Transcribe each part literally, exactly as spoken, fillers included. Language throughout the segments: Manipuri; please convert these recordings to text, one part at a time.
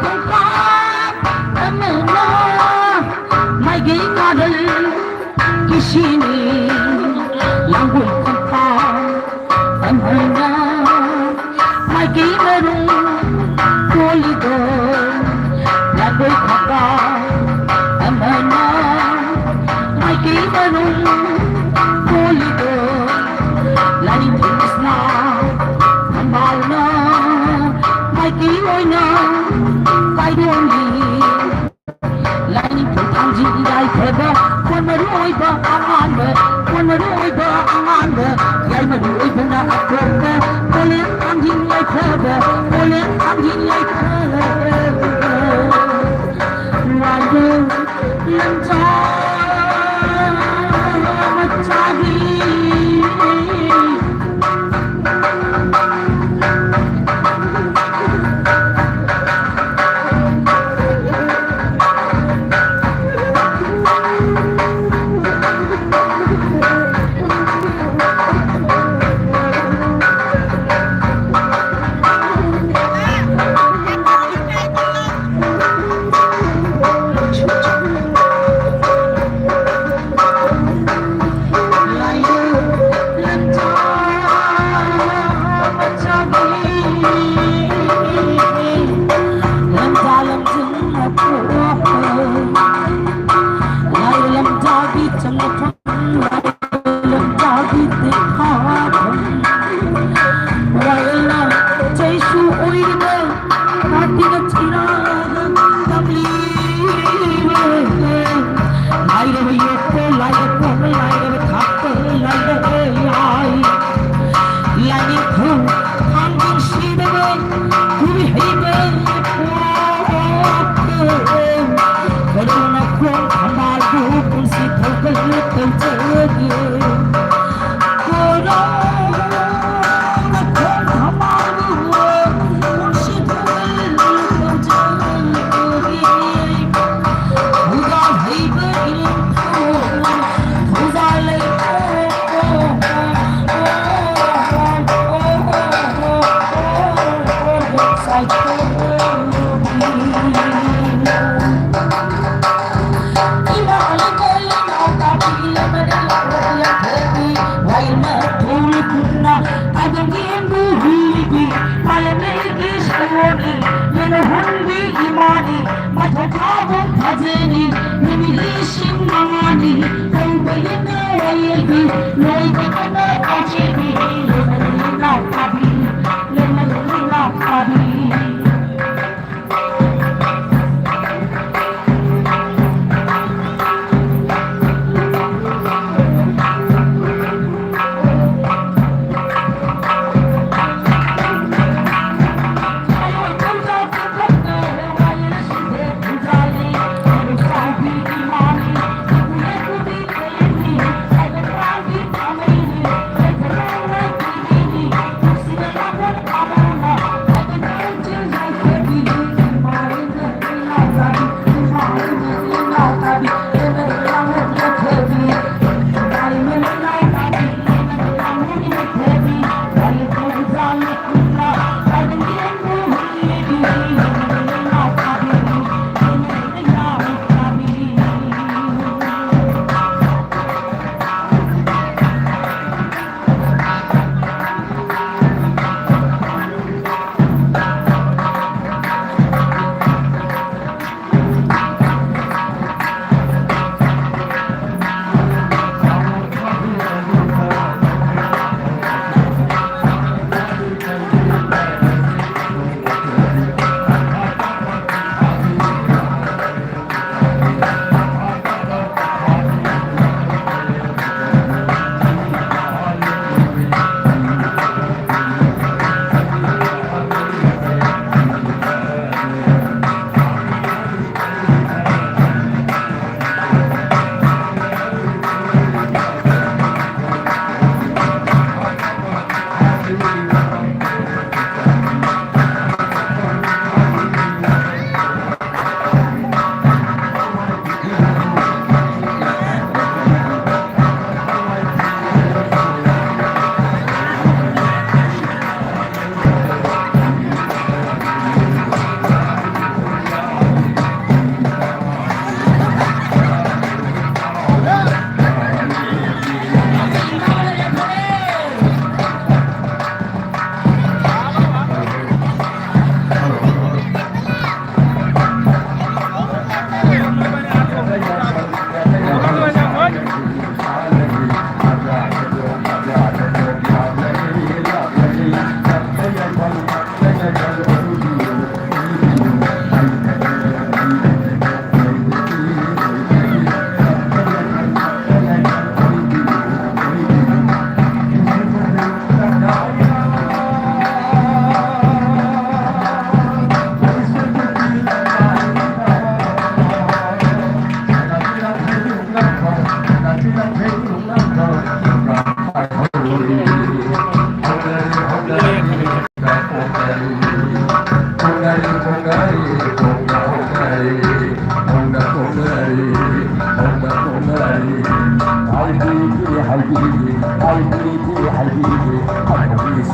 ꯈꯣꯡꯀꯥꯞ ꯑꯃꯅ ꯃꯥꯏꯀꯩ ꯀꯥꯗꯜ ꯀꯤꯁꯤꯅꯤ ꯂꯥꯡꯒꯣꯜ ꯈꯝꯄꯥꯛ ꯑꯃꯅ ꯃꯥꯏꯀꯩ ꯃꯔꯨꯝ ꯀꯣꯜꯂꯤꯗꯣ ꯂꯥꯡꯒꯣꯜ ꯈꯝꯄꯥꯛ ꯑꯃꯅ ꯃꯥꯏꯀꯩ ꯃꯔꯨꯝ ꯀꯣꯜꯂꯤꯗꯣ ꯂꯥꯏꯅꯤꯡꯊꯧ ꯀ꯭ꯔꯤꯁꯅ ꯊꯝꯕꯥꯜꯅ ꯃꯥꯏꯀꯩ ꯑꯣꯏꯅ ꯀꯥꯏꯔꯣꯜꯂꯤ꯫ ꯂꯥꯏꯅꯤꯡꯊꯧ ꯊꯥꯡꯖꯤꯡ ꯌꯥꯏꯐꯕ ꯀꯣꯟ ꯃꯔꯨ ꯑꯣꯏꯕ ꯑꯉꯥꯟꯕ ꯀꯣꯟ ꯃꯔꯨ ꯑꯣꯏꯕ ꯑꯉꯥꯟꯕ ꯌꯥꯏ ꯃꯔꯨ ꯑꯣꯏꯕꯅ ꯑꯇꯣꯞꯄ ꯀꯣꯂꯦꯟ ꯊꯥꯡꯖꯤꯡ ꯌꯥꯏꯐꯕ ꯀꯣꯂꯦꯟ ꯊꯥꯡꯖꯤꯡ ꯌꯥꯏꯐꯕ ꯋꯥꯏꯗ ꯂꯝꯖꯥ ꯃꯆꯥꯒꯤ ꯂꯥꯏꯔꯕ ꯌꯣꯛꯄ, ꯂꯥꯏꯔꯕ ꯄꯣꯛꯄ, ꯂꯥꯏꯔꯕ ꯊꯥꯛꯄ, ꯂꯥꯏꯔꯕ ꯌꯥꯏ꯫ ꯂꯥꯏꯅꯤꯡꯊꯧ ꯊꯥꯡꯖꯤꯡ ꯁꯤꯗꯕ ꯍꯨꯏ ꯍꯩꯕ ꯄꯣꯛꯄ꯫ ꯀꯣꯔꯣꯅꯥ ꯈꯣꯡ ꯊꯝꯕꯥꯜꯕꯨ ꯄꯨꯟꯁꯤ ꯊꯧꯒꯜ ꯇꯧꯖꯒꯦ꯫ ꯀꯣꯔꯣꯅꯥ ꯈꯣꯡ ꯊꯝꯕꯥꯜꯕꯨ ꯄꯨꯟꯁꯤ ꯊꯧꯒꯜ ꯇꯧꯖꯒꯦ꯫ ꯃꯊꯣꯡ ꯐꯥꯕ ꯐꯖꯅꯤ, ꯅꯨꯃꯤꯠ ꯂꯤꯁꯤꯡ ꯃꯉꯥꯅꯤ, ꯇꯧꯕ ꯌꯦꯠꯅ ꯋꯥꯌꯦꯜꯕꯤ, ꯂꯣꯏꯕ ꯀꯟꯅ ꯄꯥꯎꯆꯦꯜꯕꯤ, ꯂꯦꯝꯃ ꯂꯩ ꯂꯥꯎ ꯇꯥꯕꯤ, ꯂꯦꯝꯃ ꯂꯩ ꯂꯥꯎ ꯇꯥꯕꯤ꯫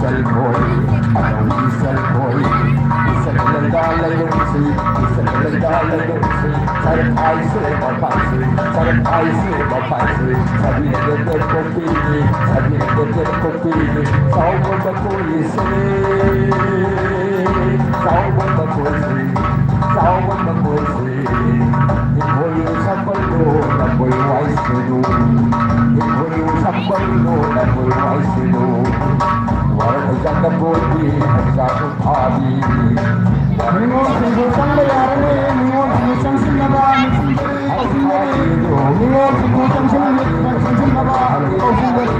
Boy, I know he's a boy. He's a little darling, see. He's a little darling, see. Sarap ay sila mapasi, sarap ay sila mapasi. Sabi na ganda ko pili, sabi na ganda ko pili. Sa ubo ba ko isi, sa ubo ba ko isi, sa ubo ba ko isi. Iboyu sapallo na boyu aisidu. Iboyu sapallo na boyu aisidu. Wara kajaka bodi, kajaka bodi. ꯅꯤꯉꯣꯜꯁꯤꯡꯕꯨ ꯆꯪꯕ ꯌꯥꯔꯅꯤ, ꯅꯤꯉꯣꯜꯁꯤꯡꯕꯨ ꯆꯪꯁꯤꯟꯅꯕ ꯅꯤꯡꯁꯤꯡꯖꯔꯤ, ꯈꯪꯖꯔꯤ꯫ ꯅꯤꯉꯣꯜꯁꯤꯡꯕꯨ ꯆꯪꯁꯤꯟꯅꯕ ꯀꯧꯁꯤꯟꯖꯔꯤ꯫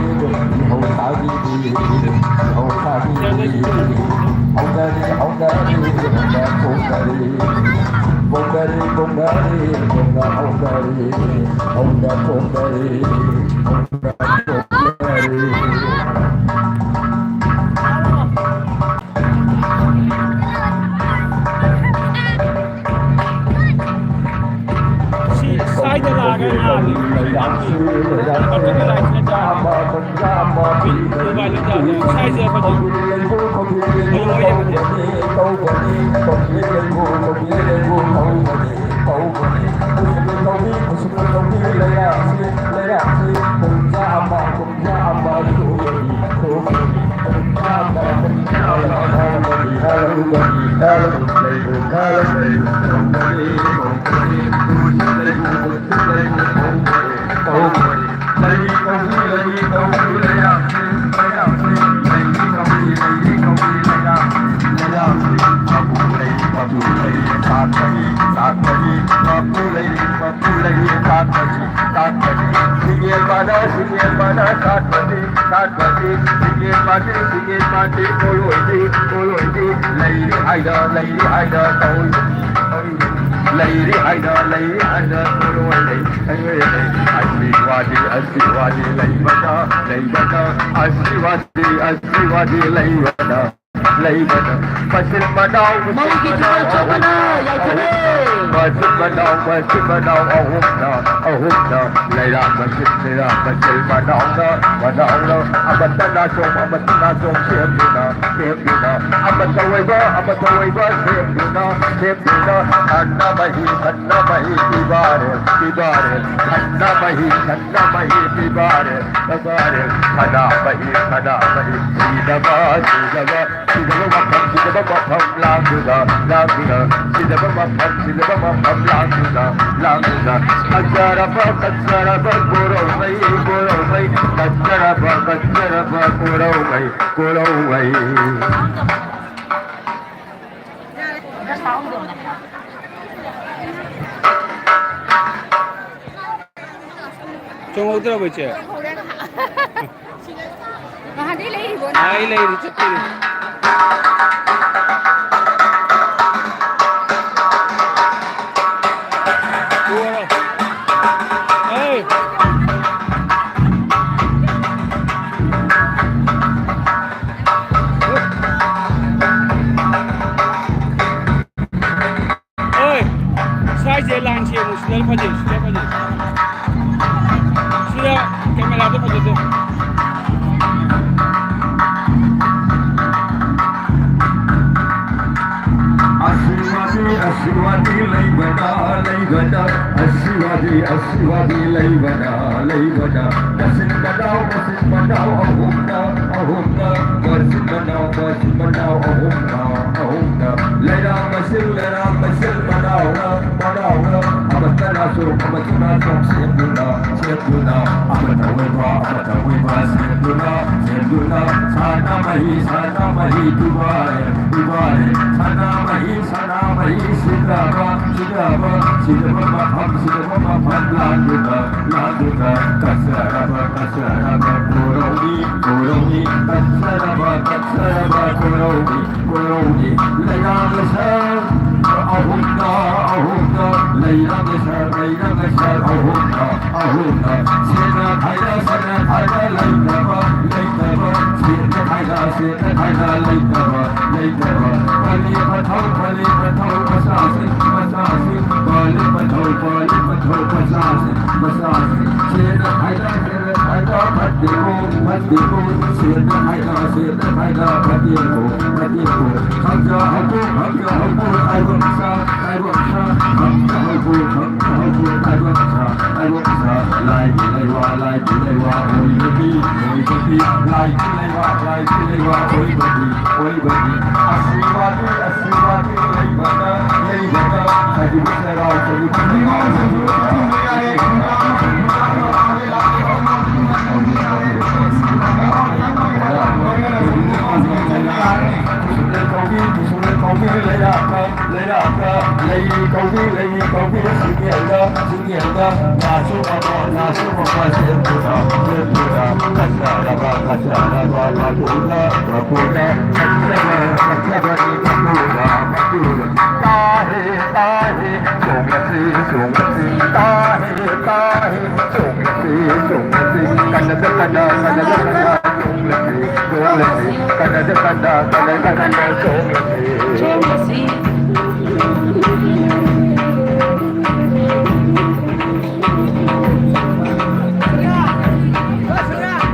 ꯁꯤ ꯁ꯭ꯋꯥꯏꯗ ꯂꯥꯛꯑꯒ ꯉꯥꯜꯂꯤ꯫ ꯁ꯭ꯋꯥꯏꯁꯦ ꯑꯩꯈꯣꯏꯒꯤ ꯂꯩꯔꯤ ꯍꯥꯏꯗ, ꯂꯩꯔꯤ ꯍꯥꯏꯗ, ꯇꯧꯔꯤꯕꯅꯤ, ꯇꯧꯔꯤꯕꯅꯤ꯫ ꯂꯩꯔꯤ ꯍꯥꯏꯗ, ꯂꯩꯔꯤ ꯍꯥꯏꯗ, ꯇꯧꯔꯣꯏ ꯂꯩ, ꯂꯩꯔꯣꯏ ꯂꯩ꯫ ꯑꯁꯤ ꯋꯥꯗꯤ, ꯑꯁꯤ ꯋꯥꯗꯤ ꯂꯩꯕꯗ, ꯂꯩꯕꯗ꯫ ꯑꯁꯤ ꯋꯥꯗꯤ, ꯑꯁꯤ ꯋꯥꯗꯤ ꯂꯩꯕꯗ, ꯂꯩꯕꯗ꯫ ꯃꯁꯤꯟ ꯃꯅꯥꯎ, ꯃꯁꯤꯟ ꯃꯧꯒꯤ ꯃꯅꯥꯎ꯫ ꯊꯤꯕꯣꯡ ꯆꯣꯞꯄꯅ ꯌꯥꯏꯐꯔꯦ꯫ ꯃꯆꯤꯟ ꯃꯅꯥꯎ, ꯃꯆꯤꯟ ꯃꯅꯥꯎ ꯑꯍꯨꯝꯅ, ꯑꯍꯨꯝꯅ, ꯂꯩꯔꯥꯡ ꯃꯆꯤꯟ, ꯂꯩꯔꯥꯡ ꯃꯆꯤꯟ ꯃꯅꯥꯎꯅ, ꯃꯅꯥꯎꯅ, ꯑꯃꯠꯇꯅ ꯁꯣꯝ, ꯑꯃꯠꯇꯅ ꯁꯣꯝ ꯁꯦꯝꯗꯨꯅ, ꯁꯦꯝꯗꯨꯅ, ꯑꯃꯠꯇ ꯑꯣꯏꯕ, ꯑꯃꯠꯇ ꯑꯣꯏꯕ ꯁꯦꯝꯗꯨꯅ, ꯁꯦꯝꯗꯨꯅ, ꯈꯟꯅ ꯃꯍꯤ, ꯈꯟꯅ ꯃꯍꯤ ꯄꯤꯕꯥꯔꯦ, ꯄꯤꯕꯥꯔꯦ, ꯈꯟꯅ ꯃꯍꯤ, ꯈꯟꯅ ꯃꯍꯤ ꯄꯤꯕꯥꯔꯦ, ꯄꯤꯕꯥꯔꯦ, ꯈꯟꯅ ꯃꯍꯤ, ꯈꯟꯅ ꯃꯍꯤ ꯄꯤꯗꯕ, ꯄꯤꯗꯕ, ꯁꯤꯖꯕ ꯃꯐꯝ, ꯁꯤꯖꯕ ꯃꯐꯝ ꯂꯥꯡꯗꯨꯅ, ꯂꯥꯡꯗꯨꯅ, ꯁꯤꯖꯕ ꯃꯐꯝ, ꯁꯤꯖꯕ ꯃꯐꯝ ꯂꯥꯡꯗꯨꯅ, ꯂꯥꯡꯗꯨꯅ, ꯀꯠꯆꯔꯕ, ꯀꯠꯆꯔꯕ ꯀꯣꯔꯧꯉꯩ, ꯀꯣꯔꯧꯉꯩ, ꯀꯠꯆꯔꯕ, ꯀꯠꯆꯔꯕ ꯀꯣꯔꯧꯉꯩ, ꯀꯣꯔꯧꯉꯩ꯫ ꯆꯣꯡꯍꯧꯗ꯭ꯔꯕꯣ, ꯏꯆꯦ? ꯉꯍꯥꯟꯗꯩ ꯂꯩꯔꯤꯕꯣ? ꯑꯥ, ꯑꯩ ꯂꯩꯔꯤ, ꯆꯠꯄꯤꯔꯤ꯫ ꯇꯣꯛꯑꯣ꯫ ꯑꯩ꯫ ꯑꯣꯏ, ꯁ꯭ꯋꯥꯏꯁꯦ ꯂꯥꯏꯟ ꯁꯦꯝꯃꯨ, ꯁꯤꯗ ꯐꯖꯩ, ꯁꯤꯗ ꯐꯖꯩ꯫ ꯁꯤꯗ ꯀꯦꯃꯦꯔꯥꯗ ꯐꯖꯗꯦ꯫ ꯑꯁꯤꯋꯥꯗꯤ, ꯑꯁꯤꯋꯥꯗꯤ ꯂꯩꯕꯅ, ꯂꯩꯕꯅ, ꯑꯁꯤꯋꯥꯗꯤ, ꯑꯁꯤꯋꯥꯗꯤ ꯂꯩꯕꯅ, ꯂꯩꯕꯅ, ꯃꯆꯤꯟ ꯃꯅꯥꯎ, ꯃꯆꯤꯟ ꯃꯅꯥꯎ ꯑꯍꯨꯝꯅ, ꯑꯍꯨꯝꯅ, ꯃꯆꯤꯟ ꯃꯅꯥꯎ, ꯃꯆꯤꯟ ꯃꯅꯥꯎ ꯑꯍꯨꯝꯅ, ꯑꯍꯨꯝꯅ, ꯂꯩꯔꯥꯡ ꯃꯆꯤꯟ, ꯂꯩꯔꯥꯡ ꯃꯆꯤꯟ ꯃꯅꯥꯎꯅ, ꯃꯅꯥꯎꯅ, ꯑꯃꯠꯇꯅ ꯁꯣꯛ, ꯑꯃꯠꯇꯅ ꯁꯣꯛ ꯁꯦꯝꯗꯨꯅ, ꯁꯦꯝꯗꯨꯅ, ꯑꯃꯠꯇ ꯑꯣꯏꯕ, ꯑꯃꯠꯇ ꯑꯣꯏꯕ ꯁꯦꯝꯗꯨꯅ, ꯁꯦꯝꯗꯨꯅ, ꯁꯅꯥ ꯃꯍꯤ, ꯁꯅꯥ ꯃꯍꯤ ꯄꯤꯕꯥꯔꯦ, ꯄꯤꯕꯥꯔꯦ, ꯁꯅꯥ ꯃꯍꯤ, ꯁꯅꯥ ꯃꯍꯤ ꯁꯤꯗꯕ, ꯁꯤꯗꯕ, ꯁꯤꯗꯕ ꯃꯐꯝ, ꯁꯤꯗꯕ ꯃꯐꯝ ꯂꯥꯟꯗꯨꯅ, ꯂꯥꯟꯗꯨꯅ, ꯀꯠꯆꯔꯕ, ꯀꯠꯆꯔꯕ ꯀꯣꯔꯧꯅꯤ, ꯀꯣꯔꯧꯅꯤ, ꯀꯠꯆꯔꯕ, ꯀꯠꯆꯔꯕ ꯀꯣꯔꯧꯅꯤ, ꯀꯣꯔꯧꯅꯤ, ꯂꯩꯔꯥꯡ ꯁꯔ ꯑꯍꯨꯝꯗ, ꯑꯍꯨꯝꯗ, ꯂꯩꯔꯥꯡ ꯁꯔ, ꯂꯩꯔꯥꯡ ꯁꯔ ꯑꯍꯨꯝꯗ, ꯑꯍꯨꯝꯗ, ꯁꯦꯟꯅ ꯈꯥꯏꯅ, ꯁꯦꯟꯅ ꯈꯥꯏꯅ ꯂꯩꯇꯕ, ꯂꯩꯇꯕ, ꯁꯦꯟꯅ ꯈꯥꯏꯅ, ꯁꯦꯟꯅ ꯈꯥꯏꯅ ꯂꯩꯇꯕ, ꯂꯩꯇꯕ, ꯄꯜꯂꯤ ꯃꯊꯧ, ꯄꯜꯂꯤ ꯃꯊꯧ, ꯃꯆꯥꯁꯤꯡ, ꯃꯆꯥꯁꯤꯡ,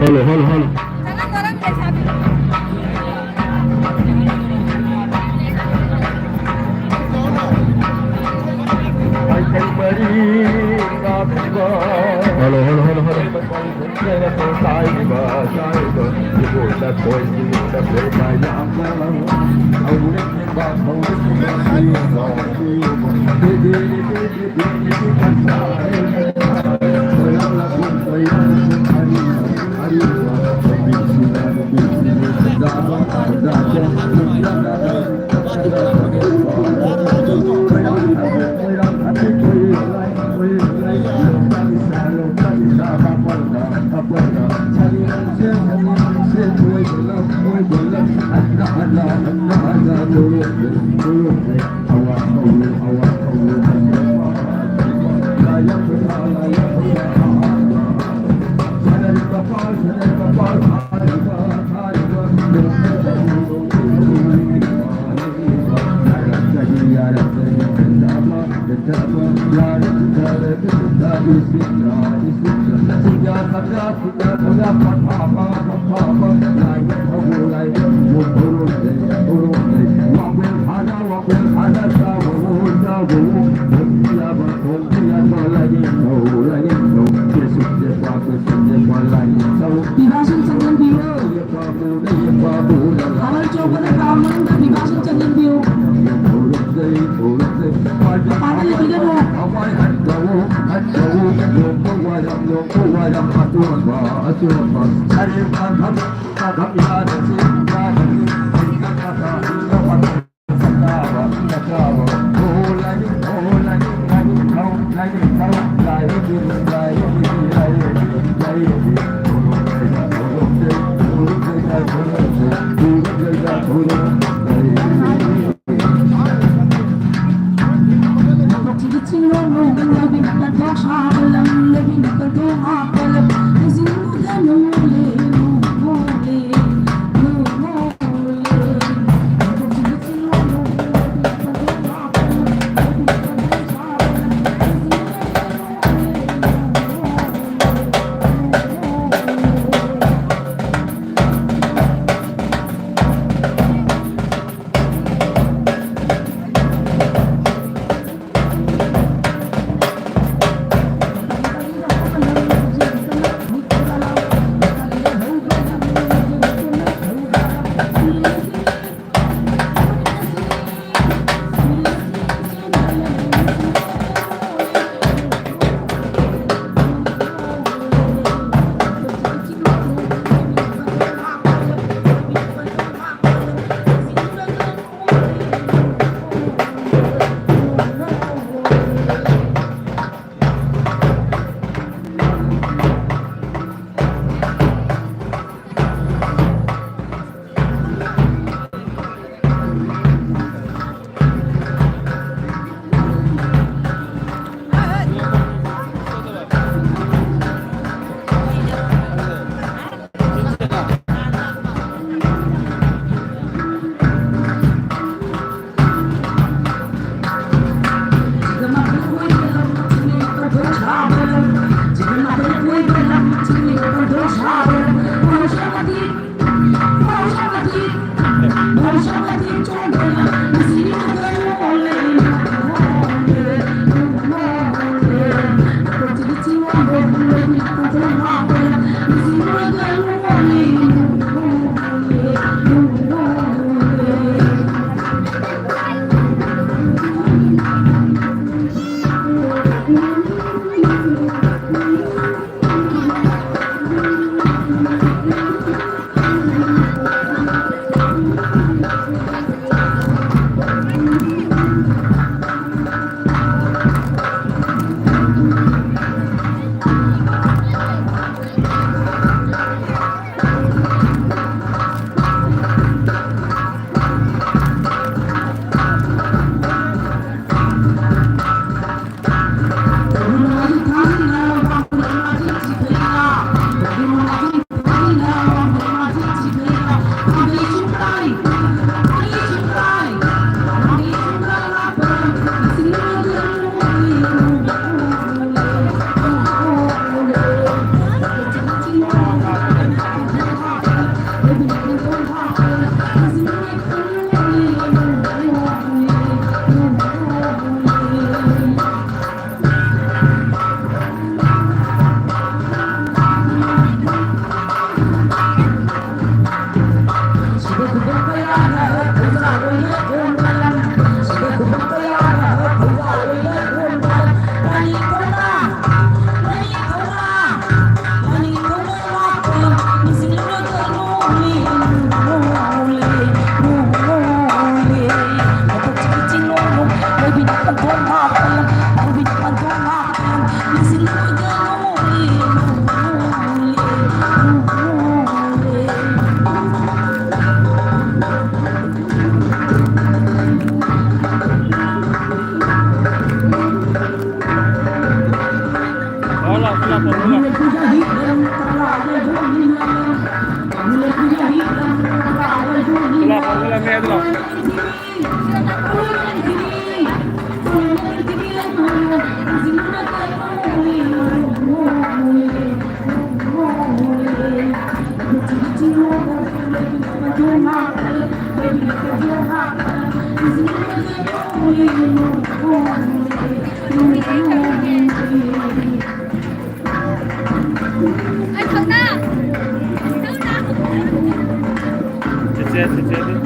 Hello, hello, hello. Hello, hello, hello, hello. ꯆꯠꯁꯦ, ꯆꯠꯁꯦ ꯑꯗꯨ꯫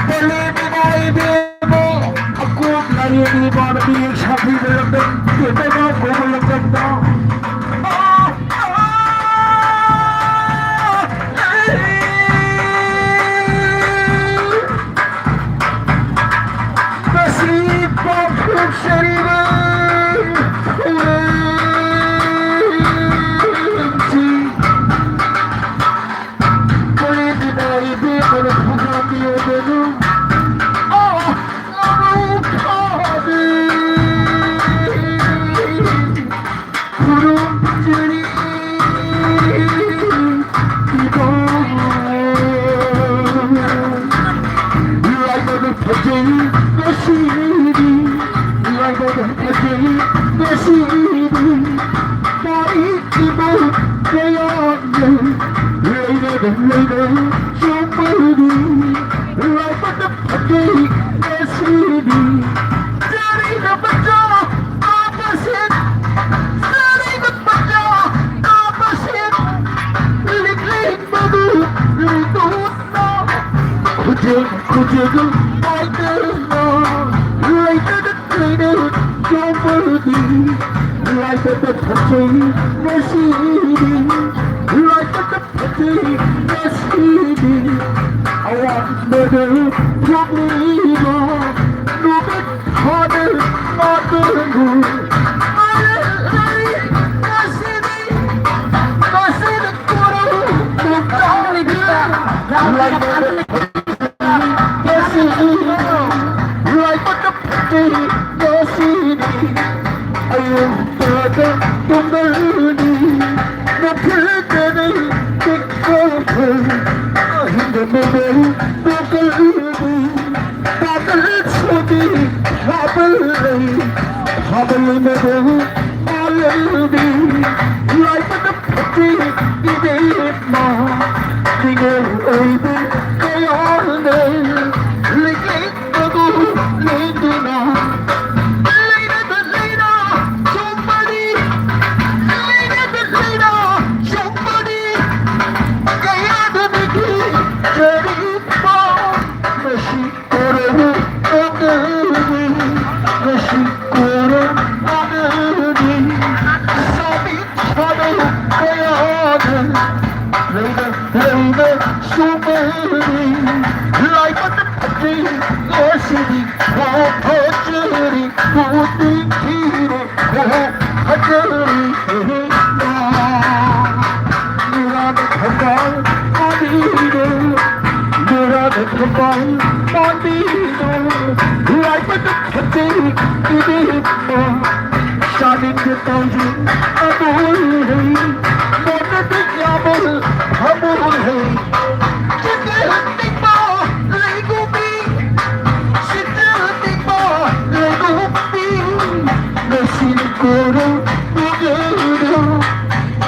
ꯄꯂꯦꯝ ꯏꯃꯥ ꯏꯕꯦꯟ ꯑꯀꯣꯛ ꯂꯥꯏꯔꯦꯟ ꯏꯃꯥꯅ ꯃꯤꯌꯦꯡ ꯁꯥꯊꯤꯕ ꯂꯝꯗꯝ, ꯇꯦꯟꯗꯕ ꯀꯧꯕ ꯂꯝꯗꯝꯗ꯫ ꯉꯁꯤ ꯄꯥꯡꯊꯣꯛꯆꯔꯤꯕ ꯊꯧꯔꯝꯁꯤ ꯀꯔꯤꯒꯤꯅꯣ ꯏꯕꯦꯝꯃꯅ ꯊꯧꯖꯥꯜ ꯄꯤꯔꯗꯅ? ꯑꯥ, ꯂꯧꯔꯨ ꯐꯥꯗꯦ꯫ ꯈꯨꯔꯨꯝꯖꯔꯤ ꯏꯕꯨꯡ꯫ ꯂꯥꯏꯕꯛ ꯐꯖꯩ ꯉꯁꯤꯗꯤ, ꯂꯥꯏꯕꯛ ꯐꯖꯩ ꯉꯁꯤꯗꯤ꯫ ꯃꯥꯏ ꯏꯕꯨꯡ ꯀꯌꯥꯅ ꯂꯩꯔꯒ ꯂꯩꯔ ꯆꯣꯡꯕꯗꯤ ꯂꯥꯏꯕꯛ ꯐꯖꯩ ꯉꯁꯤꯗꯤ꯫ ꯆꯥꯔꯤꯅ ꯃꯆꯥ opposite, ꯆꯥꯔꯤꯅ ꯃꯆꯥ opposite, ꯂꯤꯛꯂꯤ ꯃꯗꯨ ꯂꯤꯇꯨꯅ ꯈꯨꯖꯦꯡ ꯈꯨꯖꯦꯡ ꯄꯥꯏꯗꯨꯅ ꯂꯩꯇꯗ ꯂꯩꯅ ꯆꯣꯡꯕꯗꯤ ꯂꯥꯏꯕꯛ ꯐꯖꯩ ꯉꯁꯤꯗꯤ, ꯂꯥꯏꯕꯛ ꯐꯖꯩ ꯉꯁꯤꯗꯤ꯫ ꯑꯋꯥꯡꯕꯗ ꯊꯣꯛꯂꯤꯕ ꯅꯨꯃꯤꯠ ꯊꯥꯗ ꯉꯥꯗꯨꯕꯨ ꯉꯥꯏꯔꯦ ꯉꯁꯤꯗꯤ, ꯉꯁꯤꯗꯤ ꯀꯣꯔꯧ ꯀꯣꯔꯧ ꯂꯥꯏꯕꯛ ꯉꯁꯤꯗꯤ ꯂꯥꯏꯕꯛ ꯐꯖꯩ ꯉꯁꯤꯗꯤ꯫ ꯑꯌꯨꯛꯇꯗ ꯇꯨꯝꯕꯅꯤ ꯅꯨꯡꯊꯤꯜꯗꯅꯤ ꯇꯤꯛꯇꯣꯛꯄ꯫ ꯑꯍꯤꯡꯗꯅꯤ ꯇꯣꯛꯀꯜꯂꯤ ꯄꯥꯒꯜ ꯁꯨꯕꯤ ꯍꯥꯕꯜ ꯂꯩ꯫ ꯍꯥꯕꯜ ꯃꯗꯨ ꯄꯥꯜꯂꯝꯕꯤ ꯂꯥꯏꯕꯛ ꯐꯖꯩ ꯏꯕꯦꯝꯃ꯫ ꯅꯤꯡꯉꯣꯜ ꯑꯣꯏꯕꯤ ꯀꯌꯥꯅ ꯂꯩꯀꯦ ꯃꯗꯨ ꯂꯦꯡꯗꯨꯅ ꯂꯩꯔꯒ ꯂꯩꯔ ꯆꯣꯡꯕꯅꯤ, ꯂꯩꯔꯒ ꯂꯩꯔ ꯆꯣꯡꯕꯅꯤ꯫ ꯀꯌꯥꯗ ꯅꯨꯄꯤ ꯀꯔꯤ Sumeri, lai patak pati, osiri, ko hajari, ko tikiri, ko hajari, na. Mera na khaban, mani do. Mera na khaban, mani do. Lai patak pati, ini mo. Shining the thousand, abul hai. Mona the yabul, abul hai. Chitla tikba, legupi. Chitla tikba, legupi. Nasin koro, nigoro.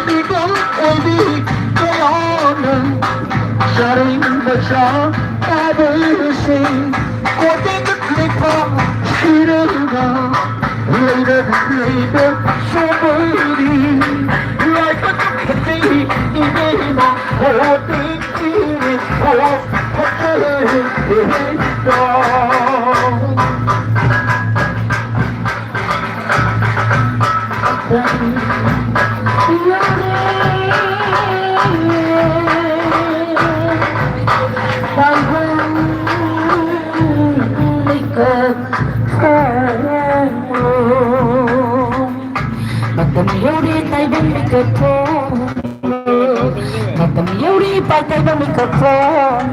Nigol edi, kayana. Sharing bacha, abul hai. Kote klikha, shirana. Later, later, somebody, like a kitty, in a hot kitty, hot kitty, dog. Matam yuri taibang mikapong. Matam yuri pa taibang mikapong.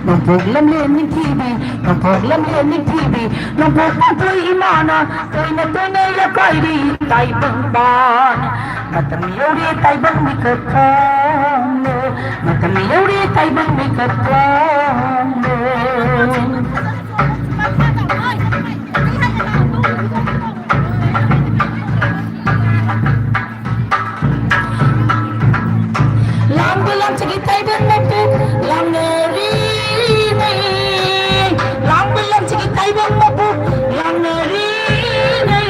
Nongpok lamlen ning thibi, nongpok lamlen ning thibi, nongpok pangpoi imana, toina toina ya kairi taibang ban. Matam yuri taibang mikapong. Matam yuri taibang mikapong. Lambu lam chiki taibang mapu, lam neri nei. Lambu lam chiki taibang mapu, lam neri nei.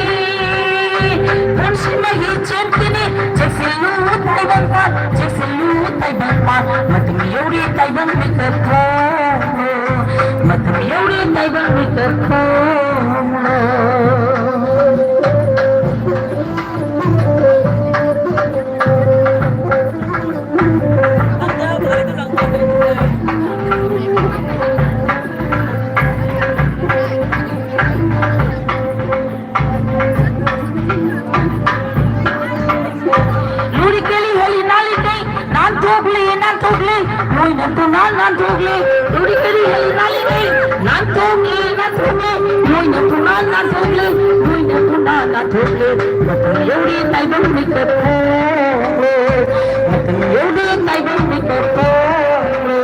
Ramsi mahi chentini, chesilu taibang pa, chesilu taibang pa. Matam yuri taibang mikapong. Matam yuri taibang mikapong. ꯂꯣꯏꯅ ꯄꯨꯡꯅꯥꯟ ꯅꯥꯟꯊꯣꯛꯂꯦ, ꯂꯧꯔꯤ ꯀꯔꯤ ꯍꯩ ꯅꯥꯜꯂꯤꯉꯩ꯫ ꯅꯥꯟꯊꯣꯛꯂꯦ, ꯅꯥꯟꯊꯣꯛꯂꯦ, ꯂꯣꯏꯅ ꯄꯨꯡꯅꯥꯟ ꯅꯥꯟꯊꯣꯛꯂꯦ, ꯂꯣꯏꯅ ꯄꯨꯡꯅꯥꯟ ꯅꯥꯟꯊꯣꯛꯂꯦ꯫ ꯃꯇꯝ ꯌꯧꯔꯦ ꯇꯥꯏꯕꯪ ꯃꯤꯀꯞ ꯊꯣꯛꯂꯦ, ꯃꯇꯝ ꯌꯧꯔꯦ ꯇꯥꯏꯕꯪ ꯃꯤꯀꯞ ꯊꯣꯛꯂꯦ꯫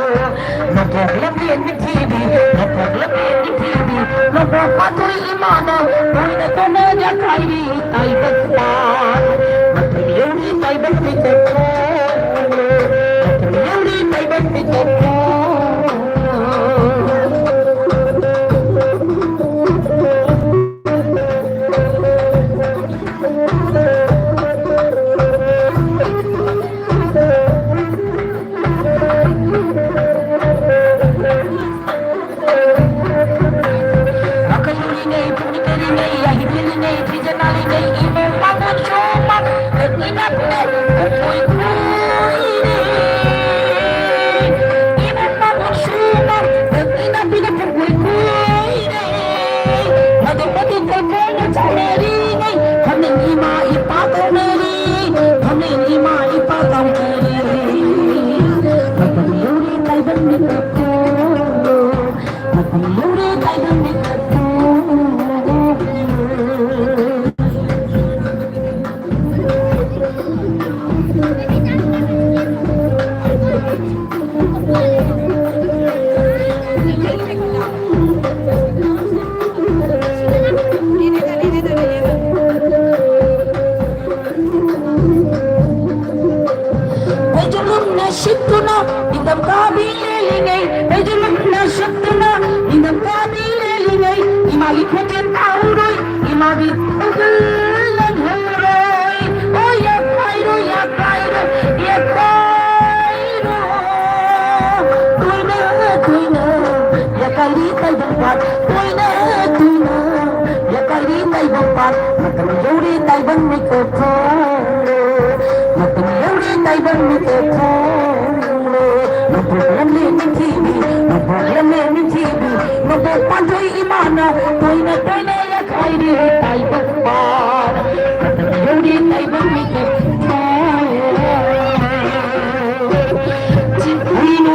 ꯅꯣꯡꯄꯣꯛ ꯂꯝꯂꯦꯟ ꯅꯤꯡꯊꯤꯕꯤ, ꯅꯣꯡꯄꯣꯛ ꯂꯝꯂꯦꯟ ꯅꯤꯡꯊꯤꯕꯤ, ꯅꯣꯡꯄꯣꯛ ꯄꯥꯟꯊꯣꯏ ꯏꯃꯥꯅ ꯇꯣꯏꯅ ꯇꯣꯟꯅ ꯌꯥꯈꯥꯏꯔꯤ ꯇꯥꯏꯕꯪ ꯄꯥꯟ꯫ ꯃꯇꯝ ꯌꯧꯔꯦ ꯇꯥꯏꯕꯪ ꯃꯤꯀꯞ ꯊꯣꯛꯂꯦ, ꯃꯇꯝ ꯌꯧꯔꯦ ꯇꯥꯏꯕꯪ ꯃꯤꯀꯞ ꯊꯣꯛꯂꯦ꯫ ꯃꯈꯜ ꯂꯨꯔꯤꯉꯩ, ꯄꯨꯛꯅꯤꯡ ꯂꯩꯔꯤꯉꯩ, ꯌꯥꯍꯤꯞ ꯂꯤꯔꯤꯉꯩ, ꯐꯤꯖꯦꯠ ꯅꯥꯜꯂꯤꯉꯩ, ꯏꯃꯣꯝ ꯃꯥꯝꯕꯣꯝ ꯁꯣꯝꯕ, ꯏꯅꯥꯛ ꯈꯨꯟꯅꯩ, ꯄꯨꯡꯀꯣꯏ ꯀꯣꯏꯔꯦ꯫ ꯏꯃꯣꯝ ꯃꯥꯝꯕꯣꯝ ꯁꯣꯝꯕ, ꯏꯅꯥꯛ ꯈꯨꯟꯅꯩ, ꯄꯨꯡꯀꯣꯏ ꯀꯣꯏꯔꯦ꯫ ꯃꯇꯧ ꯃꯇꯧ ꯀꯣꯏꯀꯣꯏꯅ ꯆꯥꯎꯅꯔꯤꯉꯩ, ꯐꯝꯅꯤꯡ ꯏꯃꯥ ꯏꯄꯥ ꯀꯧꯅꯔꯤ, ꯐꯝꯅꯤꯡ ꯏꯃꯥ ꯏꯄꯥ ꯀꯧꯅꯔꯤ꯫ ꯃꯇꯝ ꯌꯧꯔꯦ ꯇꯥꯏꯕꯪ ꯃꯤꯀꯞ ꯊꯣꯛꯂꯣ, ꯃꯇꯝ ꯌꯧꯔꯦ ꯇꯥꯏꯕꯪ ꯃꯤꯀꯞ ꯊꯣꯛꯂꯣ꯫ ꯐꯩꯖꯨꯞ ꯂꯨꯝꯅ ꯁꯤꯠꯇꯨꯅ ꯅꯤꯡꯊꯝꯊꯥꯕꯤ ꯂꯦꯜꯂꯤꯉꯩ, ꯐꯩꯖꯨꯞ ꯂꯨꯝꯅ ꯁꯤꯠꯇꯨꯅ ꯅꯤꯡꯊꯝꯊꯥꯕꯤ ꯂꯦꯜꯂꯤꯉꯩ, ꯏꯃꯥꯒꯤ ꯈꯣꯟꯖꯦꯜ ꯇꯥꯍꯧꯔꯣꯏ, ꯏꯃꯥꯒꯤ ꯈꯣꯟꯖꯦꯜ ꯂꯦꯡꯍꯧꯔꯣꯏ꯫ ꯑꯣ ꯌꯥꯈꯥꯏꯔꯣ, ꯌꯥꯈꯥꯏꯔꯣ, ꯌꯥꯈꯥꯏꯔꯣ꯫ ꯇꯣꯏꯅ ꯇꯣꯏꯅ ꯌꯥꯀꯥꯏꯔꯤ ꯇꯥꯏꯕꯪꯄꯥꯟ, ꯇꯣꯏꯅ ꯇꯣꯏꯅ ꯌꯥꯀꯥꯏꯔꯤ ꯇꯥꯏꯕꯪꯄꯥꯟ꯫ ꯃꯇꯝ ꯌꯧꯔꯦ ꯇꯥꯏꯕꯪ ꯃꯤꯀꯞ ꯊꯣꯛꯂꯣ, ꯃꯇꯝ ꯌꯧꯔꯦ ꯇꯥꯏꯕꯪ ꯃꯤꯀꯞ ꯊꯣꯛꯂꯣ꯫ ꯅꯣꯡꯄꯣꯛ ꯂꯝꯂꯦꯟ ꯅꯤꯡꯊꯤꯕꯤ, ꯅꯣꯡꯄꯣꯛ ꯂꯝꯂꯦꯟ ꯅꯤꯡꯊꯤꯕꯤ, ꯅꯣꯡꯄꯣꯛ ꯄꯥꯟꯊꯣꯏ ꯏꯃꯥꯅ ꯇꯣꯏꯅ ꯇꯣꯏꯅ ꯌꯥꯀꯥꯏꯔꯤ ꯇꯥꯏꯕꯪꯄꯥꯟ꯫ ꯃꯇꯝ ꯌꯧꯔꯦ ꯇꯥꯏꯕꯪ ꯃꯤꯀꯞ ꯊꯣꯛꯂꯣ꯫ ꯆꯤꯡ ꯍꯨꯏꯅꯨ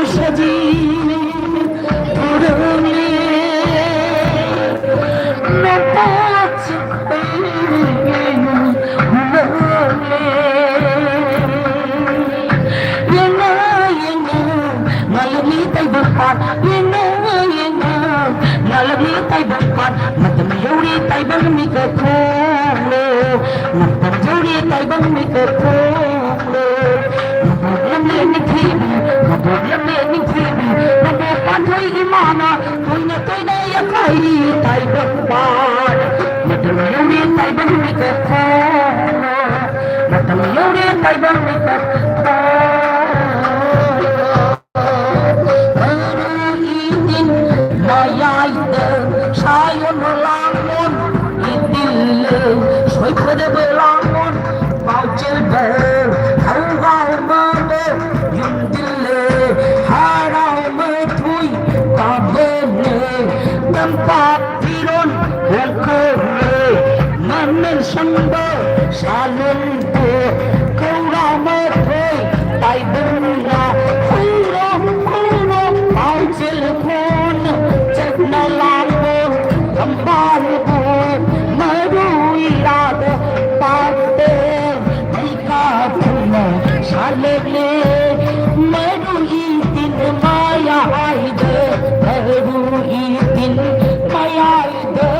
ꯄꯥꯠ ꯌꯦꯡꯅ ꯌꯦꯡꯅ ꯉꯥꯜꯂꯛꯂꯤ ꯇꯥꯏꯕꯪ ꯄꯥꯠ꯫ ꯃꯇꯝ ꯌꯧꯔꯦ ꯇꯥꯏꯕꯪ ꯃꯤꯀꯞ ꯊꯣꯛꯂꯣ꯫ ꯃꯇꯝ ꯌꯧꯔꯦ ꯇꯥꯏꯕꯪ ꯃꯤꯀꯞ ꯊꯣꯛꯂꯣ꯫ ꯃꯕꯣꯛ ꯂꯝꯂꯦꯟ ꯅꯤꯡꯊꯤꯕꯤ, ꯃꯕꯣꯛ ꯂꯝꯂꯦꯟ ꯅꯤꯡꯊꯤꯕꯤ, ꯃꯕꯣꯛ ꯄꯥꯟꯊꯣꯏ ꯏꯃꯥꯅ ꯇꯣꯏꯅ ꯇꯣꯏꯅ ꯌꯥꯈꯥꯏꯔꯤ ꯇꯥꯏꯕꯪ ꯄꯥꯠ꯫ ꯃꯇꯝ ꯌꯧꯔꯦ ꯇꯥꯏꯕꯪ ꯃꯤꯀꯞ ꯊꯣꯛꯂꯣ꯫ ꯃꯇꯝ ꯌꯧꯔꯦ ꯇꯥꯏꯕꯪ ꯃꯤꯀꯞ ꯊꯣꯛꯂꯣ꯫ ꯃꯔꯨ ꯏꯇꯤꯟ ꯃꯌꯥꯏꯗ ꯁꯥꯌꯣꯟ ꯂꯥꯡꯂꯣꯟ ꯏꯇꯤꯜ ꯁꯣꯏꯐꯗꯕ ꯂꯥꯡꯂꯣꯟ ꯄꯥꯎꯖꯦꯜꯕ ꯊꯧꯒꯥꯎꯃꯕ ꯌꯨꯝꯗꯤꯜꯂꯦ ꯍꯔꯥꯎ ꯃꯊꯣꯏ ꯀꯥꯕꯅꯦ ꯇꯝꯄꯥꯛ ꯐꯤꯔꯣꯟ ꯍꯣꯡꯈ꯭ꯔꯦ ꯃꯃꯜ ꯁꯪꯕ ꯁꯥꯂꯣꯟꯕꯨ ꯀꯧꯔꯥ ꯃꯊꯣꯏ ꯇꯥꯏꯕꯪꯅ ꯈꯨꯔꯨꯝ ꯈꯨꯔꯨꯝ ꯄꯥꯎꯖꯦꯜ ꯈꯣꯟ ꯆꯠꯅ ꯂꯥꯡꯕ ꯀꯝꯄꯥꯜꯕꯨ ꯃꯔꯨ ꯏꯔꯥꯗ ꯄꯥꯠꯇꯦ ꯃꯩꯀꯥ ꯊꯨꯝꯅ ꯁꯥꯂꯦꯅꯦ ꯃꯔꯨ ꯏꯇꯤꯟ ꯃꯌꯥꯏꯗ ꯃꯔꯨ ꯏꯇꯤꯟ ꯃꯌꯥꯏꯗ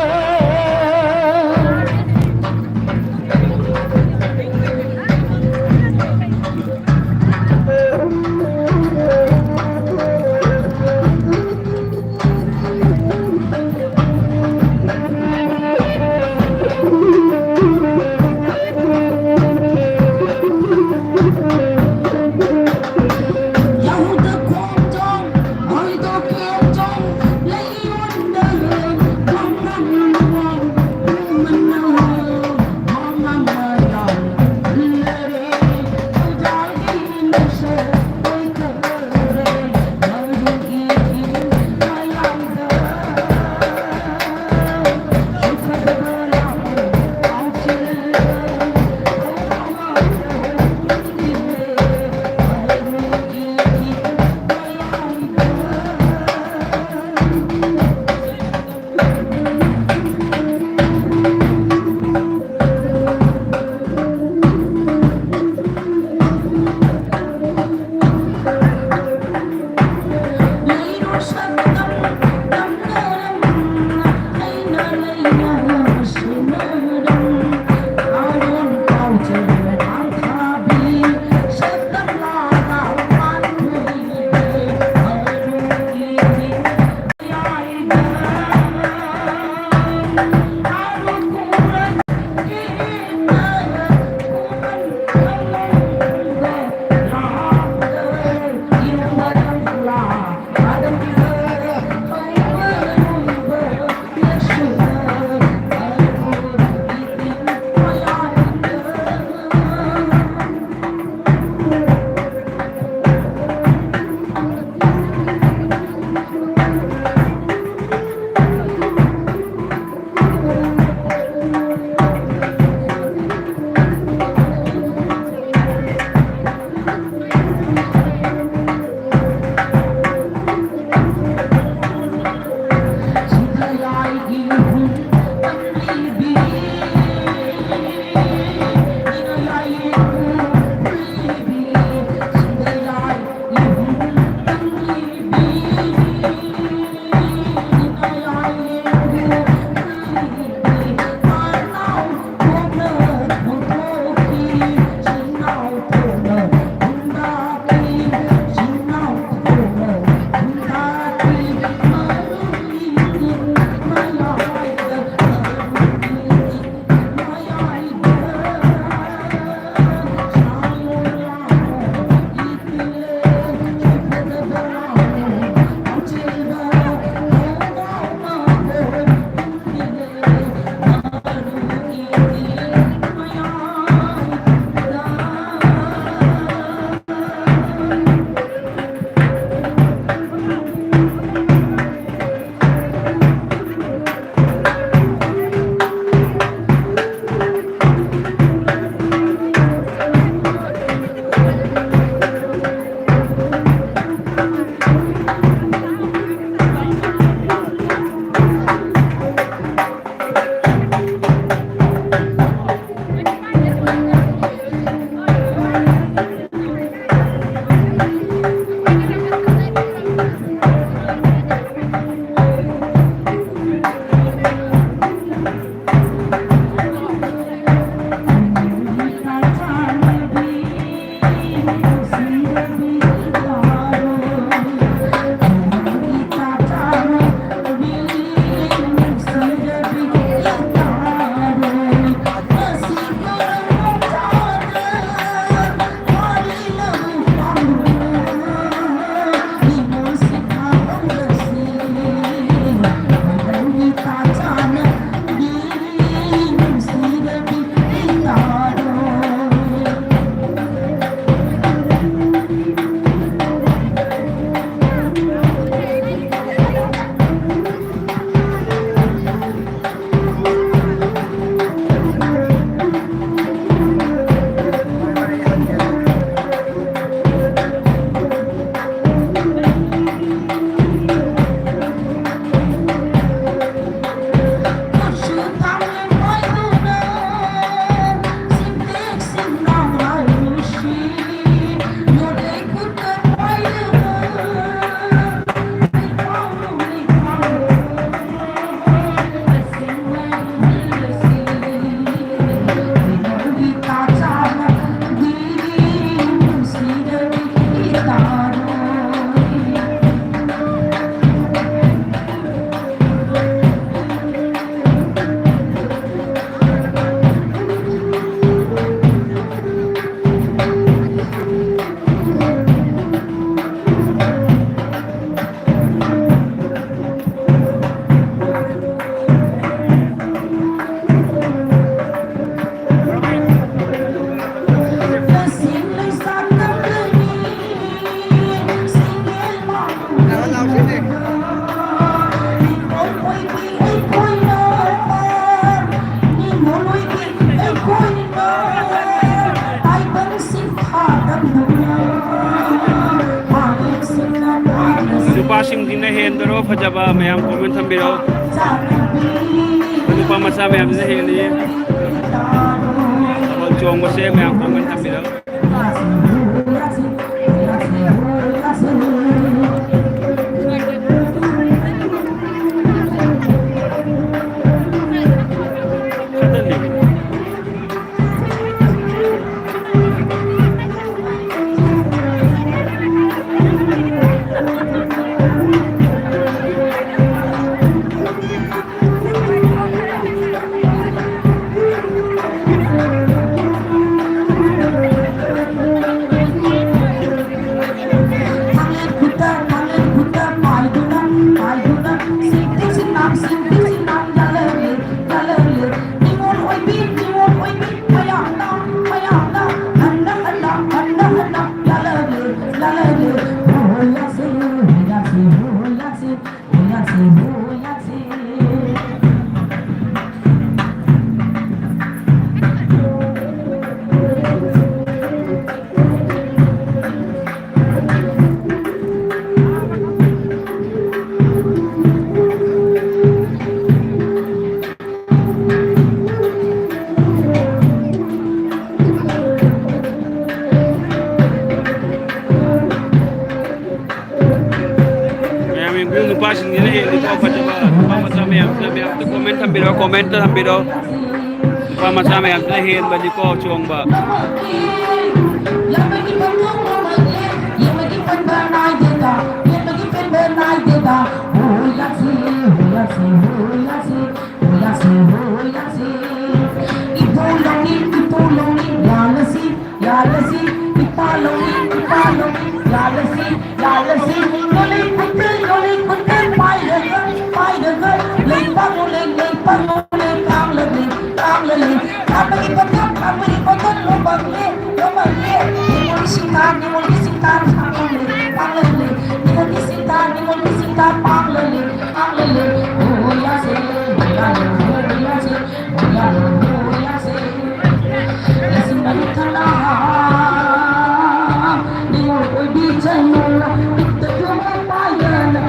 ꯁꯤꯡꯁꯤꯅ ꯍꯦꯟꯕꯔꯣ ꯐꯖꯕ? ꯃꯌꯥꯝ comment ꯊꯝꯕꯤꯔꯣ꯫ ꯅꯨꯄꯥ ꯃꯆꯥ ꯃꯌꯥꯝꯁꯤꯅ ꯍꯦꯜꯂꯤ꯫ ꯊꯥꯕꯜ ꯆꯣꯡꯕꯁꯦ ꯃꯌꯥꯝ comment ꯊꯝꯕꯤꯔꯣ꯫ ꯃꯌꯥꯝ ꯌꯦꯡꯕꯤꯌꯨ, ꯅꯨꯄꯥꯁꯤꯡꯁꯤꯅ ꯍꯦꯜꯂꯤꯀꯣ ꯐꯖꯕ꯫ ꯅꯨꯄꯥ ꯃꯆꯥ ꯃꯌꯥꯝꯁꯤꯅ, ꯃꯌꯥꯝꯁꯤꯅ comment ꯊꯝꯕꯤꯔꯣ, comment ꯊꯝꯕꯤꯔꯣ꯫ ꯅꯨꯄꯥ ꯃꯆꯥ ꯃꯌꯥꯝꯁꯤꯅ ꯍꯦꯟꯕꯅꯤꯀꯣ ꯆꯣꯡꯕ꯫ ꯌꯥꯜꯂꯁꯤ, ꯏꯄꯥ ꯂꯧꯃꯤ, ꯏꯄꯥ ꯂꯧꯃꯤ, ꯌꯥꯜꯂꯁꯤ, ꯌꯥꯜꯂꯁꯤ, ꯅꯣꯂꯩ ꯈꯨꯟꯇꯦꯜ, ꯅꯣꯂꯩ ꯈꯨꯟꯇꯦꯜ ꯄꯥꯏꯔꯒ, ꯄꯥꯏꯔꯒ, ꯂꯩꯄꯥꯛ ꯅꯣꯂꯩ, ꯂꯩꯄꯥꯛ ꯅꯣꯂꯩ, ꯀꯥꯡꯂꯂꯩ, ꯀꯥꯡꯂꯂꯩ, ꯈꯥꯕꯒꯤ ꯄꯣꯠꯊꯣꯛ, ꯈꯥꯕꯒꯤ ꯄꯣꯠꯊꯣꯛ, ꯂꯣꯃꯛꯂꯦ, ꯂꯣꯃꯛꯂꯦ, ꯅꯤꯉꯣꯜꯒꯤ ꯁꯤꯡꯊꯥ, ꯅꯤꯉꯣꯜꯒꯤ ꯁꯤꯡꯊꯥ, ꯁꯥꯡꯂꯂꯦ, ꯁꯥꯡꯂꯂꯦ, ꯅꯤꯉꯣꯜꯒꯤ ꯁꯤꯡꯊꯥ, ꯅꯤꯉꯣꯜꯒꯤ ꯁꯤꯡꯊꯥ, ꯄꯥꯡꯂꯂꯦ, ꯄꯥꯡꯂꯂꯦ, ꯍꯣ ꯌꯥꯁꯦ, ꯍꯣ ꯌꯥꯁꯦ, ꯍꯣ ꯌꯥꯁꯦ, ꯍꯣ ꯌꯥꯁꯦ꯫ ꯂꯤꯁꯤꯡ ꯃꯔꯤ ꯊꯅꯥ, ꯅꯤꯉꯣꯜ ꯑꯣꯏꯕꯤ ꯆꯩꯅꯣꯜ, ꯄꯤꯛꯇ ꯄꯤꯛꯄ ꯄꯥꯏꯗꯅ,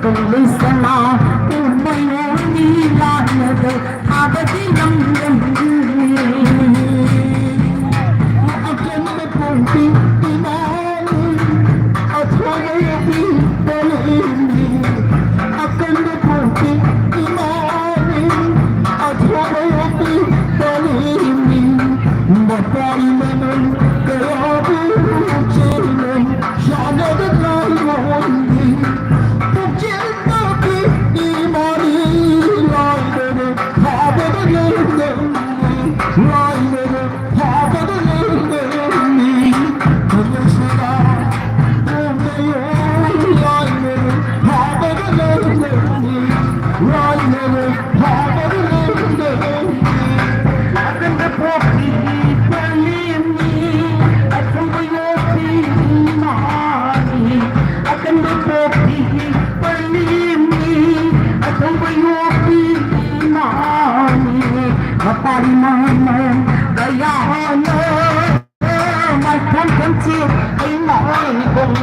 ꯀꯪꯂꯩ ꯁꯅꯥ ꯄꯨꯝꯕ ꯌꯣꯜꯂꯤ ꯂꯥꯏꯅꯗ ꯊꯥꯕꯗꯤ ꯂꯝꯗꯝꯅꯤ꯫ ꯑꯀꯟꯕ ꯄꯣꯛꯄꯤ ꯏꯃꯥꯅꯤ, ꯑꯊꯣꯏꯕ ꯌꯣꯛꯄꯤ ꯄꯂꯦꯝꯅꯤ꯫ ꯑꯀꯟꯕ ꯄꯣꯛꯄꯤ ꯏꯃꯥꯅꯤ, ꯑꯊꯣꯏꯕ ꯌꯣꯛꯄꯤ ꯄꯂꯦꯝꯅꯤ꯫ ꯃꯄꯥꯒꯤ ꯃꯃꯜ ꯀꯌꯥꯕꯨ ꯆꯦꯜꯂꯦ, ꯌꯥꯅꯗꯅ ꯂꯣꯟꯅꯤ꯫ ꯄꯨꯛꯆꯦꯜ ꯄꯥꯛꯄꯤ ꯏꯃꯥꯅꯤ, ꯂꯥꯏꯔꯕ ꯐꯥꯕꯗ ꯂꯩꯔꯝꯃꯤ, ꯂꯥꯏꯔꯕ ꯐꯥꯕꯗ ꯂꯩꯔꯝꯃꯤ꯫ ꯀꯪꯂꯩ ꯁꯅꯥ ꯄꯨꯝꯕ ꯌꯣꯜꯂꯤ ꯂꯥꯏꯔꯕ ꯐꯥꯕꯗ ꯂꯩꯔꯝꯃꯤ, ꯂꯥꯏꯔꯕ ꯐꯥꯕꯗ ꯂꯩꯔꯝꯃꯤ꯫ ꯑꯀꯟꯕ ꯄꯣꯛꯄꯤ ꯄꯂꯦꯝꯅꯤ, ꯑꯊꯣꯏꯕ ꯌꯣꯛꯄꯤ ꯏꯃꯥꯅꯤ꯫ ꯑꯀꯟꯕ ꯄꯣꯛꯄꯤ ꯄꯂꯦꯝꯅꯤ, ꯑꯊꯣꯏꯕ ꯌꯣꯛꯄꯤ ꯏꯃꯥꯅꯤ꯫ ꯃꯄꯥꯔꯤ ꯃꯃꯜ ꯀꯌꯥꯅ ꯃꯥꯏꯊꯣꯡ ꯊꯣꯡꯁꯤ ꯏꯃꯥ ꯏꯕꯨꯡ꯫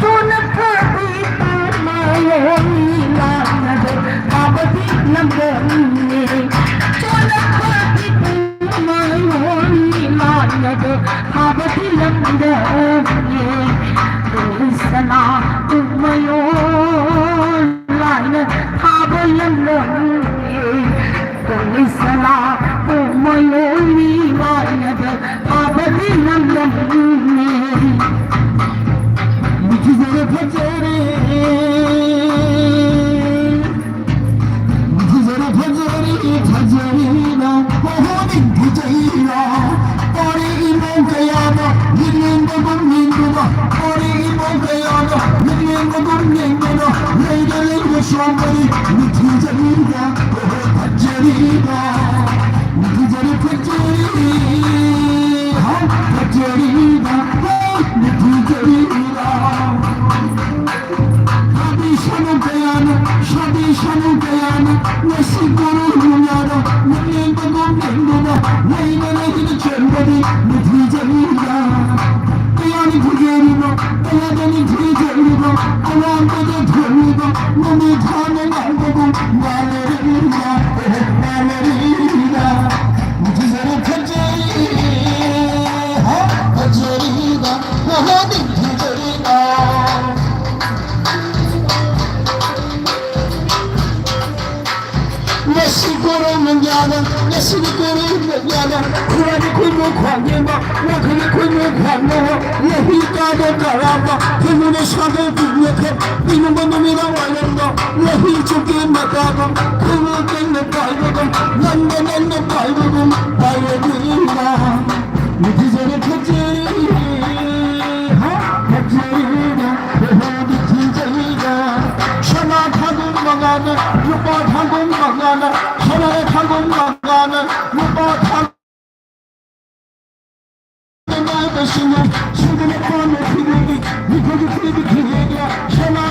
ꯆꯣꯟꯅ ꯐꯕꯤ ꯇꯨꯝꯃ ꯂꯥꯏꯅꯗ ꯊꯥꯕꯗꯤ ꯂꯝꯗꯝꯅꯤ꯫ ꯆꯣꯟꯅ ꯐꯕꯤ ꯇꯨꯝꯃ ꯂꯥꯏꯅꯗ ꯊꯥꯕꯗꯤ ꯂꯝꯗꯝꯅꯤ꯫ ꯀꯪꯂꯩ ꯁꯅꯥ ꯄꯨꯝꯕ ꯌꯣꯜꯂꯤ ꯂꯥꯏꯅ ꯊꯥꯕ ꯂꯝꯗꯝꯅꯤ꯫ ꯀꯪꯂꯩ ꯁꯅꯥ ꯄꯨꯝꯕ ꯌꯣꯜꯂꯤ ꯂꯥꯏꯅꯗ ꯊꯥꯕꯗꯤ ꯂꯝꯗꯝꯅꯤ꯫ ꯅꯤꯡꯊꯤꯖꯔꯦ ꯐꯖꯔꯦ, ꯅꯤꯡꯊꯤꯖꯔꯦ ꯐꯖꯔꯦ, ꯐꯖꯔꯤꯕ ꯃꯍꯣꯅꯤ ꯐꯖꯩꯔꯥ? ꯄꯥꯔꯤ ꯏꯃꯣ ꯀꯌꯥꯗ ꯌꯦꯡꯅꯤꯡꯕꯒꯨꯝ ꯌꯦꯡꯗꯨꯅ, ꯄꯥꯔꯤ ꯏꯃꯣ ꯀꯌꯥꯗ ꯌꯦꯡꯅꯤꯡꯕꯒꯨꯝ ꯌꯦꯡꯗꯨꯅ, ꯂꯩꯗ ꯂꯩꯕ ꯁꯣꯝꯕꯗꯤ ꯅꯤꯡꯊꯤꯖꯔꯤꯕ ꯃꯍꯣ ꯐꯖꯔꯤꯕ꯫ ꯐꯖꯔꯤ, ꯐꯖꯔꯤ, ꯍꯥ, ꯐꯖꯔꯤꯕ, ꯍꯥ, ꯐꯖꯔꯤꯕ꯫ ꯁꯥꯕꯤ ꯁꯅꯨ ꯀꯌꯥꯅ, ꯁꯥꯕꯤ ꯁꯅꯨ ꯀꯌꯥꯅ, ꯉꯁꯤ ꯀꯣꯔꯧ ꯃꯌꯥꯗ, ꯅꯪꯂꯦꯝꯕꯒꯨꯝ ꯂꯦꯝꯗꯨꯅ, ꯂꯩꯅ ꯂꯩꯅ ꯆꯦꯟꯕꯗꯤ, ꯐꯖꯔꯤꯕ꯫ ꯀꯌꯥꯅꯤ ꯐꯖꯔꯤꯕ, ꯀꯌꯥꯗꯅꯤ ꯐꯖꯔꯤꯕ, ꯑꯋꯥꯡꯕꯗ ꯉꯁꯤꯗꯤ ꯀꯣꯏꯔꯦ ꯌꯥꯅ ꯈꯨꯔꯥꯏꯒꯤ ꯈꯣꯏꯃꯨ ꯈ꯭ꯋꯥꯡ ꯌꯦꯡꯕ, ꯋꯥꯡꯈꯩꯒꯤ ꯈꯣꯏꯃꯨ ꯈ꯭ꯋꯥꯡ ꯅꯧꯕ, ꯂꯩꯍꯤ ꯀꯥꯕ ꯀꯥꯔꯥꯕ, ꯈꯣꯏꯃꯨꯅ ꯁꯥꯕ ꯄꯨꯛꯅ ꯈꯦꯠ, ꯃꯤꯅꯨꯡꯕ ꯅꯨꯃꯤꯗꯥꯡ ꯋꯥꯏꯔꯝꯗ, ꯂꯩꯍꯤ ꯆꯨꯞꯀꯤ ꯃꯇꯥꯒ, ꯈꯣꯏꯃꯨ ꯀꯟꯅ ꯄꯥꯏꯕꯒꯨꯝ, ꯉꯟꯅ ꯉꯟꯅ ꯄꯥꯏꯕꯒꯨꯝ, ꯄꯥꯏꯔꯗꯤ ꯏꯃꯥ꯫ ꯅꯨꯡꯁꯤꯖꯔꯦ ꯈꯦꯆꯔꯤ, ꯍꯥ? ꯈꯦꯆꯔꯤꯅ ꯂꯩꯍꯧꯗꯤ ꯊꯤꯖꯔꯤꯅ꯫ ꯁꯅꯥ ꯊꯥꯡꯒꯨꯝ ꯃꯉꯥꯅ, ꯂꯨꯄꯥ ꯊꯥꯡꯒꯨꯝ ꯃꯉꯥꯅ, ꯁꯅꯥ ꯊꯥꯡꯒꯨꯝ ꯃꯉꯥꯅ, ꯂꯨꯄꯥ ꯊꯥꯡꯒꯨꯝ ꯃꯉꯥꯅ, ꯁꯤꯅ, ꯁꯤꯗꯅ ꯄꯥꯝꯃꯦ ꯊꯤꯕꯤꯒꯤ, ꯃꯤꯈꯜꯒꯤ ꯊꯤꯕꯤ ꯊꯤꯕꯤꯒ, ꯁꯅꯥ